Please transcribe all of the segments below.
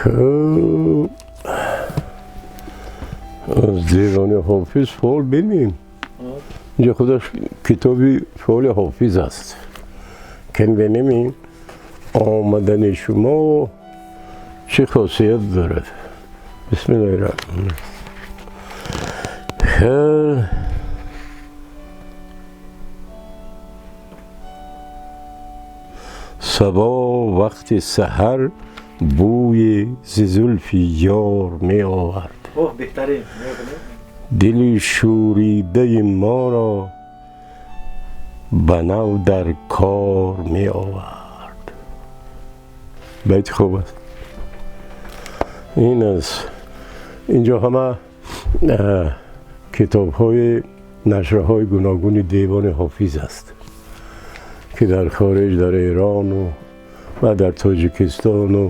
Хуб, аз Девони Ҳофиз фол бинем. Инҷо худаш китоби фоли Ҳофиз аст. Кам бинем омадани шумо чӣ хосият дорад. Бисмиллоҳир раҳмонир раҳим. Сабо вақти саҳар бӯи зи зулфи ёр меовард. Оҳ, беҳтарин. Дили шӯридаи моро ба нав дар кор меовард. Байти хуб аст. Ин аз инҷо ҳама китобҳои нашрҳои гуногуни Девони Ҳофиз аст ки дар хориҷ, дар Эрон ва дар Тоҷикистон ва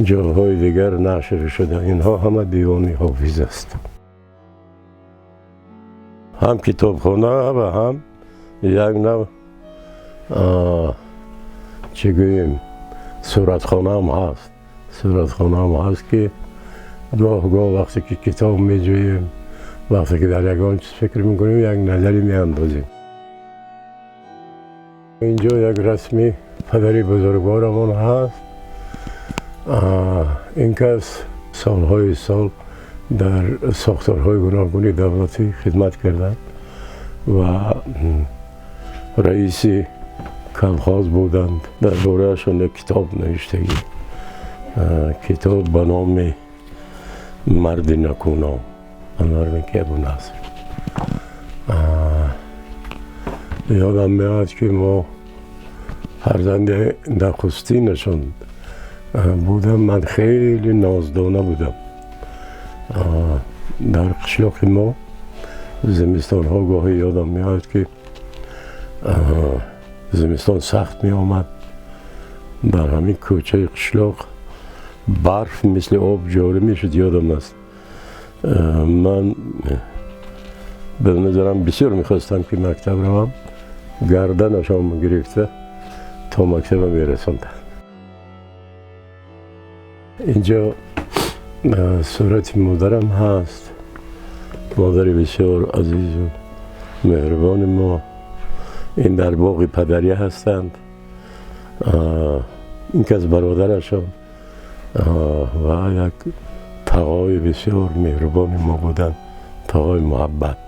ҷойҳои дигар нашр шуда. Инҳо ҳама Девони Ҳофиз аст. Ҳам китобхона ва ҳам як нав чӣ гӯем, суратхона ҳам ҳаст. Суратхона ҳам ҳаст ки гоҳ-гоҳ вақте ки китоб меҷӯем, вақте ки дар ягон чиз фикр мекунем, як назаре меандозем. Инҷо як расми падари бузургворамон ҳаст. Ин кас солҳои сол дар сохторҳои гуногуни давлатӣ хидмат карданд ва раиси колхоз буданд. Дар бораашон як китоб навиштагӣ, китоб ба номи Марди накуном, Анвар Меки Абунаср. Ёдам меояд ки мо фарзанди нахустинашон будам. Ман хеле ноздона будам. Дар қишлоқи мо зимистонҳо гоҳе ёдам меояд ки зимистон сахт меомад. Дар ҳамин кӯчаи қишлоқ барф мисли об ҷорӣ мешуд, ёдам аст. Ман ба назарам бисёр мехостам ки мактаб равам, гарданашон гирифта то мактаба мерасонданд. Инҷо сурати модарам ҳаст, модари бисёр азизу меҳрубони мо. Ин дар боғи падарӣ ҳастанд. Ин кас бародарашон ва як тағои бисёр меҳрубони мо буданд, тағои муҳаббат.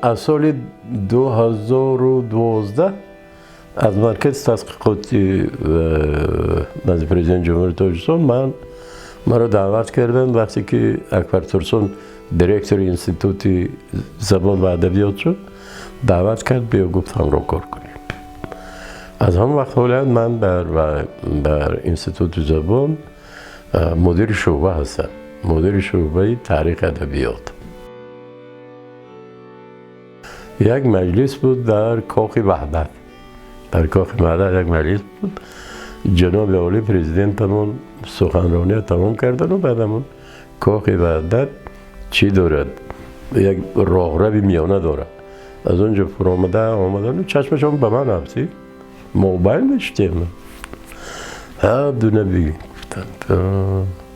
Аз соли 2012 аз маркази тадқиқоти назди президенти Ҷумҳурии Тоҷикистон маро даъват карданд. Вақте ки Акбар Турсон директори институти забон ва адабиёт шуд, даъват кард, биё, гуфт, ҳамроҳ кор кунем. Аз ҳамон вақт ҳолият ман дар институти забон мудири шӯъба ҳастам, мудири шӯъбаи таърихи адабиёт. Як маҷлис буд дар Кохи Ваҳдат. Дар Кохи Ваҳдат як маҷлис буд. Ҷаноби олӣ президентамон суханрониро тамом кардану баъд ҳамон Кохи Ваҳдат чӣ дорад? Як роҳрави миёна дорад. Аз он ҷо фуромада омадану чашмашон ба ман афтид. Мобайл мешудем. Ҳа, Дунаби, гуфтанд,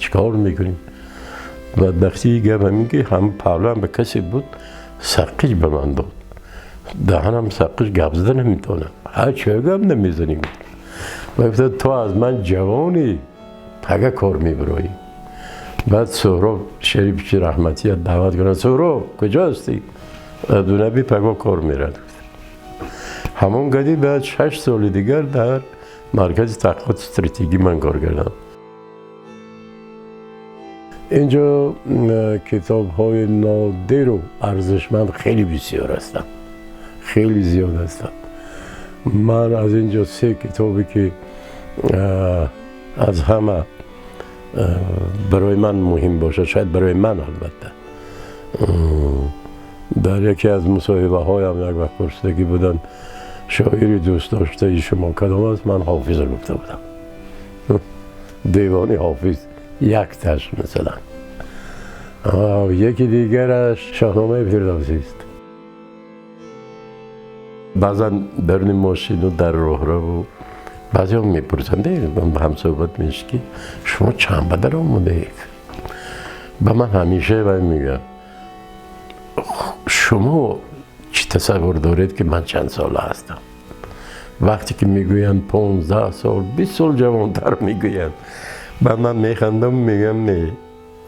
чӣ кор мекунӣ? Бадбахтии гап ҳамин ки ҳам паҳлӯам ба касе буд, саққич ба ман дод. Даҳанам саққич, гап зада наметавонам. Ҳа, чой гап намезанӣ, гуфт. Ва гуфта, ту аз ман ҷавонӣ, пага кор мебироӣ. Баъд Суҳроб Шарифовичи раҳматия даъват карданд. Суҳроб, куҷо ҳастӣ? Дунаби паго кор мерад. Ҳамон гади баъд 6 соли дигар дар маркази таҳқиқоти стратегӣ ман кор кардам. Инҷо китобҳои нодиру арзишманд хеле бисёр ҳастанд, хеле зиёд ҳастанд. Ман аз инҷо се китобе ки аз ҳама барои ман муҳим бошад, шояд барои ман албатта, дар яке аз мусоҳибаҳоям як вақт пурсидагӣ буданд, шоири дӯстдоштаи шумо кадом аст? Ман Ҳофизро гуфта будам. Девони Ҳофиз якташ масалан. Яки дигараш Шоҳномаи Фирдавсист. Баъзан даруни мошину дар роҳраву Баъзеҳо мепурсанд, ба ҳам суҳбат мешид, ки шумо чанд ба дар омадаед? Ба ман ҳамеша вай мегӯям: шумо чӣ тасаввур доред, ки ман чанд сола ҳастам? Вақте ки мегӯянд 15 сол, 20 сол ҷавонтар мегӯянд, баъд ман механдам, мегӯям: не,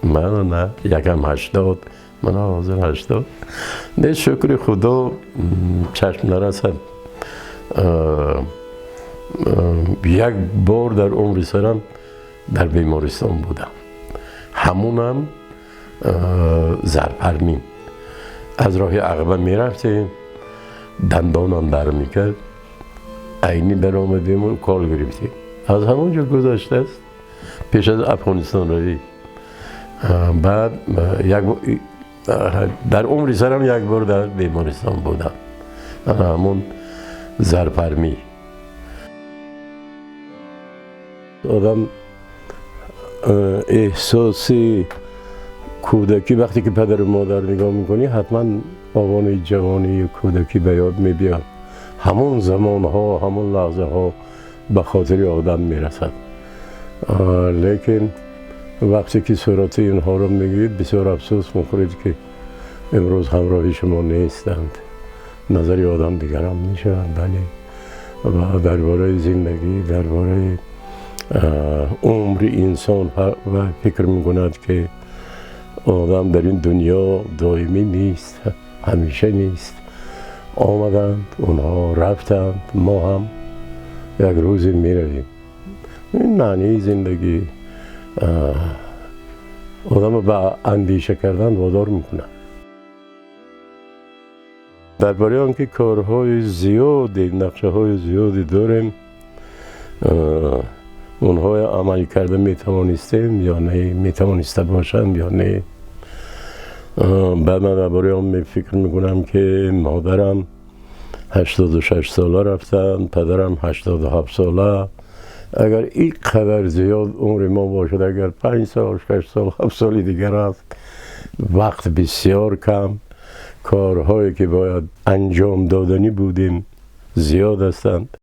ман на якам 80, ман ҳозир 80 не, шукри Худо, чашм нарасад. Як бор дар умри сарам дар бемористон будам, ҳамунам зарпармин. Аз роҳи Ағба мерафтем, дандонам дар мекард, Айнӣ даромадему кол гирифтем. Аз ҳамон ҷо гузаштааст, пеш аз Афғонистон равӣ. Баъд дар умри сарам як бор дар бемористон будам, ҳамун зарпармӣ. Одам эҳсоси кӯдакӣ, вақте ки падару модар нигоҳ мекунӣ, ҳатман овони ҷавонию кӯдакӣ ба ёд мебиёд. Ҳамон замонҳо, ҳамон лаҳзаҳо ба хотири одам мерасад. Лекин вақте ки сурати инҳоро мегиред, бисёр афсӯс мехӯред, ки имрӯз ҳамроҳи шумо нестанд. Назари одам дигарам мешавад, бале. Ва дар бораи зиндагӣ, дар бораи умри инсон ва фикр мекунад, ки одам дар ин дунё доимӣ нест, ҳамеша нест. Омаданд онҳо, рафтанд, мо ҳам як рӯзе меравем. Ин маънии зиндагӣ одамро ба андеша кардан водор мекунад. Дар бораи он ки корҳои зиёде, нақшаҳои зиёде дорем, онҳоро амал карда метавонистем ё не, метавониста бошанд ё не. Баъд ман дар бораи он фикр мекунам, ки модарам 86 сола рафтанд, падарам 87 сола. Агар ин қадар зиёд умри мо бошад, агар 5 сол, 6 сол, 7 соли дигар аст, вақт бисёр кам. Корҳое ки бояд анҷом доданӣ будем, зиёд ҳастанд.